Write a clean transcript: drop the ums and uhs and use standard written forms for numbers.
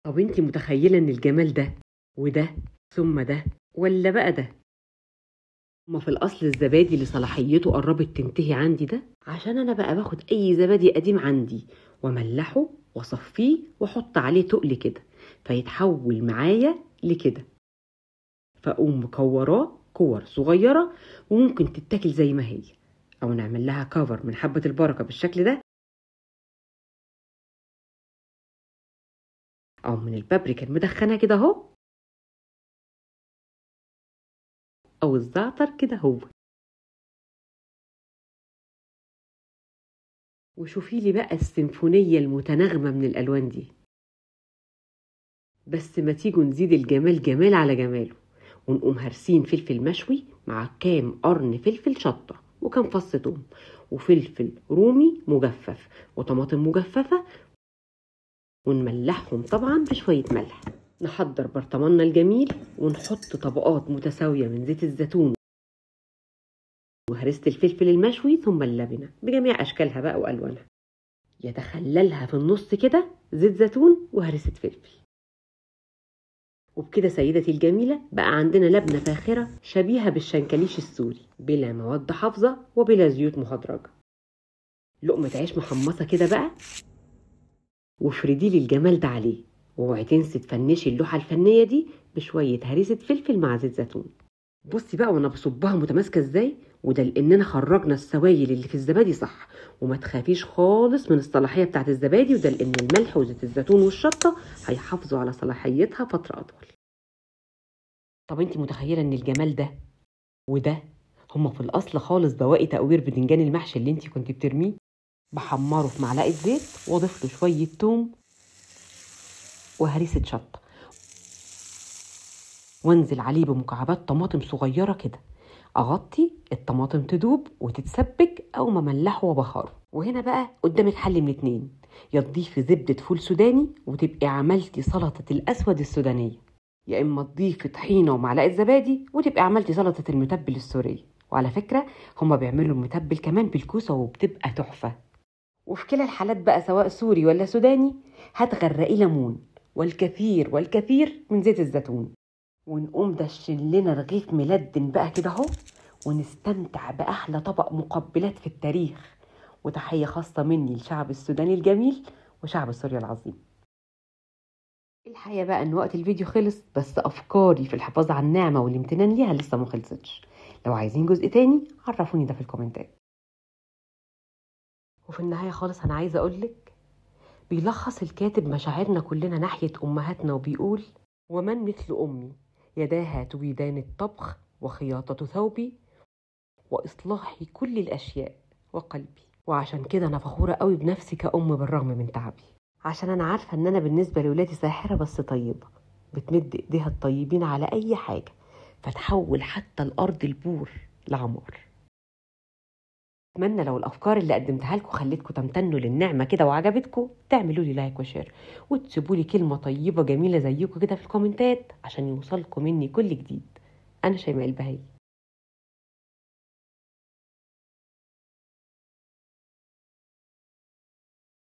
طب انتي متخيلة ان الجمال ده وده ثم ده ولا بقى ده؟ ما في الأصل الزبادي اللي صلاحيته قربت تنتهي عندي ده، عشان أنا بقى باخد أي زبادي قديم عندي وأملحه وأصفيه وأحط عليه تقل كده فيتحول معايا لكده، فأقوم مكوراه كور صغيرة وممكن تتاكل زي ما هي، أو نعمل لها كفر من حبة البركة بالشكل ده، أو من البابريكا المدخنة كده أهو، أو الزعتر كده هو. وشوفي لي بقى السيمفونية المتناغمة من الألوان دي. بس ما تيجوا نزيد الجمال جمال على جماله، ونقوم هرسين فلفل مشوي مع كام قرن فلفل شطة وكام فص توم وفلفل رومي مجفف وطماطم مجففة، ونملحهم طبعا بشوية ملح. نحضر برطماننا الجميل ونحط طبقات متساوية من زيت الزيتون وهرسة الفلفل المشوي ثم اللبنة بجميع أشكالها بقى وألوانها. يتخللها في النص كده زيت زيتون وهرسة فلفل. وبكده سيدتي الجميلة بقى عندنا لبنة فاخرة شبيهة بالشنكليش السوري بلا مواد حافظة وبلا زيوت مهدرجة. لقمة عيش محمصة كده بقى، وافردي لي الجمال ده عليه، واوعي تنسي تفنشي اللوحة الفنية دي بشوية هريسة فلفل مع زيت زيتون. بصي بقى وانا بصبها متماسكة ازاي، وده لاننا خرجنا السوائل اللي في الزبادي صح، وما تخافيش خالص من الصلاحية بتاعت الزبادي، وده لان الملح وزيت الزيتون والشطة هيحافظوا على صلاحيتها فترة اطول. طب انت متخيلة ان الجمال ده وده هما في الاصل خالص بواقي تقوير بدنجان المحشي اللي انت كنت بترميه؟ بحمره في معلقة زيت واضيف له شوية توم وهريسة شطة، وانزل عليه بمكعبات طماطم صغيرة كده، اغطي الطماطم تدوب وتتسبك او مملحه وبخاره. وهنا بقى قدامك حل من اتنين، يا تضيفي زبدة فول سوداني وتبقي عملتي سلطة الاسود السودانية، يا اما تضيفي طحينة ومعلقة زبادي وتبقي عملتي سلطة المتبل السورية. وعلى فكرة هما بيعملوا المتبل كمان بالكوسة وبتبقى تحفة. وفي كلا الحالات بقى سواء سوري ولا سوداني هتغرقي ليمون والكثير والكثير من زيت الزيتون، ونقوم دشن لنا رغيف ملدن بقى كده اهو، ونستمتع بأحلى طبق مقبلات في التاريخ. وتحية خاصة مني لشعب السوداني الجميل وشعب سوريا العظيم. الحقيقة بقى ان وقت الفيديو خلص، بس افكاري في الحفاظ على النعمة والامتنان ليها لسه ما خلصتش. لو عايزين جزء تاني عرفوني ده في الكومنتات. وفي النهاية خالص انا عايزة اقولك، بيلخص الكاتب مشاعرنا كلنا ناحية امهاتنا وبيقول: ومن مثل امي، يداها تجيدان الطبخ وخياطة ثوبي وإصلاح كل الأشياء وقلبي. وعشان كده أنا فخورة قوي بنفسي كأم بالرغم من تعبي، عشان أنا عارفة إن أنا بالنسبة لولادي ساحرة بس طيبة، بتمد إيديها الطيبين على أي حاجة فتحول حتى الأرض البور لعمار. أتمنى لو الأفكار اللي قدمتها لكم خلتكم تمتنوا للنعمة كده وعجبتكم، تعملوا لي like و share وتسيبوا لي كلمة طيبة جميلة زيكم كده في الكومنتات عشان يوصلكم مني كل جديد. أنا شيماء البهي.